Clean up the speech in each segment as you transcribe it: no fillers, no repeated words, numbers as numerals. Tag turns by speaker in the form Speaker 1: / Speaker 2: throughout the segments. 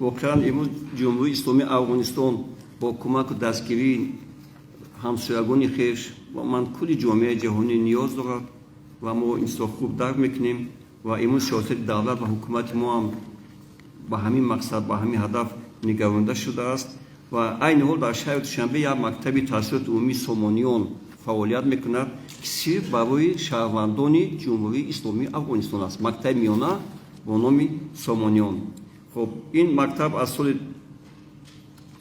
Speaker 1: Воқеан, имрӯз Ҷумҳурии Исломии Афғонистон бо кӯмаку дастгирии ҳамсоягони хеш ва ман кулли ҷомеаи ҷаҳонӣ ниёз дорад ва мо ин чизро хуб дарк мекунем. Ва имрӯз сиёсати давлат ва ҳукумати мо ҳам ба ҳамин мақсад, ба ҳамин ҳадаф нигаронда шудааст. Ва айни ҳол дар шаҳри Душанбе як мактаби таҳсилоти умумии Сомониён фаъолият мекунад, ки сирф барои шаҳрвандони Ҷумҳурии Исломии Афғонистон аст, мактаби миёна бо номи Сомониён. Хуб, ин мактаб аз соли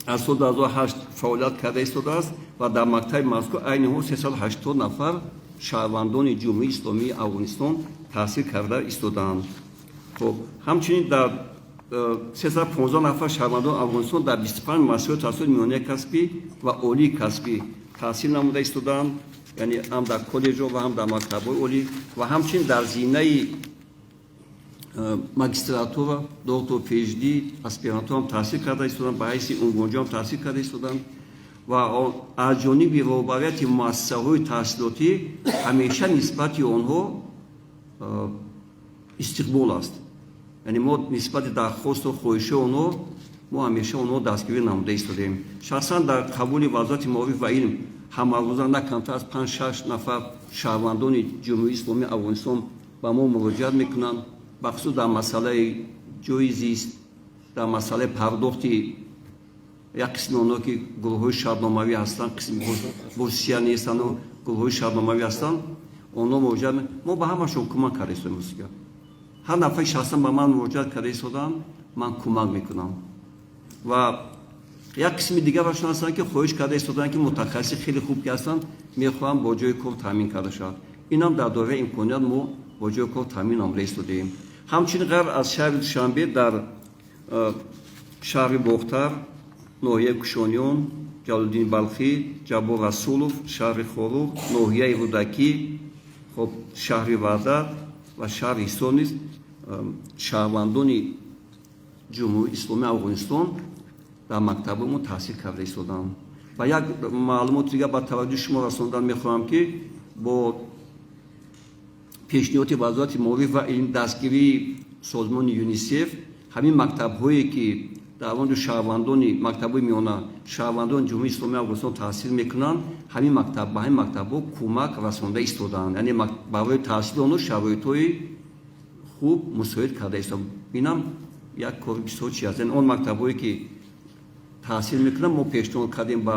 Speaker 1: 2008 фаъолият карда истодааст ва дар мактаби мазкур айни ҳол 380 нафар шаҳрвандони Ҷумҳурии Исломии Афғонистон таҳсил карда истодаанд. Хуб, ҳамчунин дар 315 нафар шаҳрвандони Афғонистон дар 25 муассисаҳои таҳсилоти миёнаи касбӣ ва олии касбӣ таҳсил намуда истодаанд, яъне ҳам дар коллеҷҳо ва ҳам дар мактабҳои олӣ ва ҳамчунин дар зинаи магистратура, доктор PhD, аспирантура ҳам таҳсил карда истоданд, ба ҳайси унвонҷӯ ҳам таҳсил карда истоданд. Ва аз ҷониби роҳбарияти муассисаҳои таҳсилотӣ ҳамеша нисбати онҳо истиқбол аст, яъне мо нисбати дархосту хоҳиши онҳо мо ҳамеша онҳо дастгирӣ намуда истодаем. Шахсан дар қабули Вазорати маориф ва илм ҳамарӯза на камтар аз панҷ, шаш нафар шаҳрвандони Ҷумҳурии Исломии Афғонистон ба мо муроҷиат мекунанд, бахусус дар масъалаи ҷои зист, дар масъалаи пардохти як қисми онҳо, ки гурӯҳҳои шартномавӣ ҳастанд, қисми босия нестанду гурӯҳҳои шартномавӣ ҳастанд, онҳо муроҷиат. Мо ба ҳамашон кӯмак карда истодаем. Ростига, ҳар нафаре шахсан ба ман муроҷиат карда истодаанд, ман кӯмак мекунам. Ва як қисми дигарашон ҳастанд, ки хоҳиш карда истодаанд, ки мутахассиси хеле хуб ки ҳастанд, мехоҳанд бо ҷои кор таъмин карда шавад. Инам дар доираи имконият мо бо ҷои кор таъмин намуда истодаем. Ҳамчунин ғайр аз шаҳри Душанбе дар шаҳри Бохтар, ноҳияи Кушониён, Ҷалолиддини Балхӣ, Ҷаббор Расулов, шаҳри Хоруғ, ноҳияи Рӯдакӣ, хоб, шаҳри Ваҳдат ва шаҳри Ҳисор низ шаҳрвандони Ҷумҳурии Исломии Афғонистон дар мактабҳои мо таҳсил карда истодаанд. Ва як маълумоти дигар ба таваҷҷӯҳи шумо расондан мехоҳам, ки бо пешниҳоди Вазорати маориф ва илм, дастгирии созмони ЮНИСЕФ, ҳамин мактабҳое ки дар он ҷо шаҳрвандони мактабҳои миёна шаҳрвандони Ҷумҳурии Исломии Афғонистон таҳсил мекунанд, ҳамин мактаб ба ҳамин мактабҳо кӯмак расонда истодаанд, яъне барои таҳсили онҳо шароитҳои хуб мусоид карда истодаанд. Инам як кори бисёр чи аст, яъне он мактабҳое ки таҳсил мекунанд, мо пешниҳод кардем ба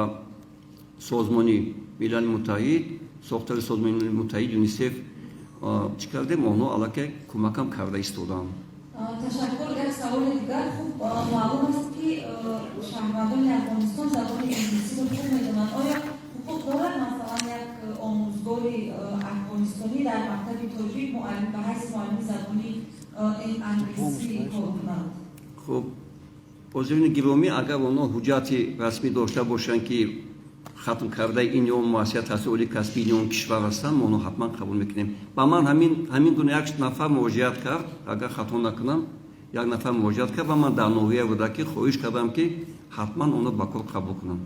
Speaker 1: Созмони Милали Муттаҳид, сохтори Созмони Милали Муттаҳид, ЮНИСЕФ чӣ кардем, онҳо аллакай кӯмакам карда истодаанд.
Speaker 2: Ташаккур. Як саволи дигар. Хуб, маълум аст, ки шаҳрвандони Афғонистон забони англисиро хуб медонанд. Оё ҳуқуқ дорад, масалан, як омӯзгори афғонистонӣ дар мактаби тоҷик муаллим ба ҳайси муаллими забони англисӣ кор кунад?
Speaker 1: Хуб, ҳозирини гиромӣ, агар онҳо ҳуҷҷати расмӣ дошта бошанд, ки хатм кардаи ин ё муассисаи таҳсили олии касбии ин ё он кишвар ҳастанд, мо онҳо ҳатман қабул мекунем. Ба ман ҳамин гуна як нафар муроҷиат кард, агар хато накунам, як нафар муроҷиат кард ва ман дар ноҳияи Рӯдакӣ хоҳиш кардам, ки ҳатман онро ба кор қабул кунам.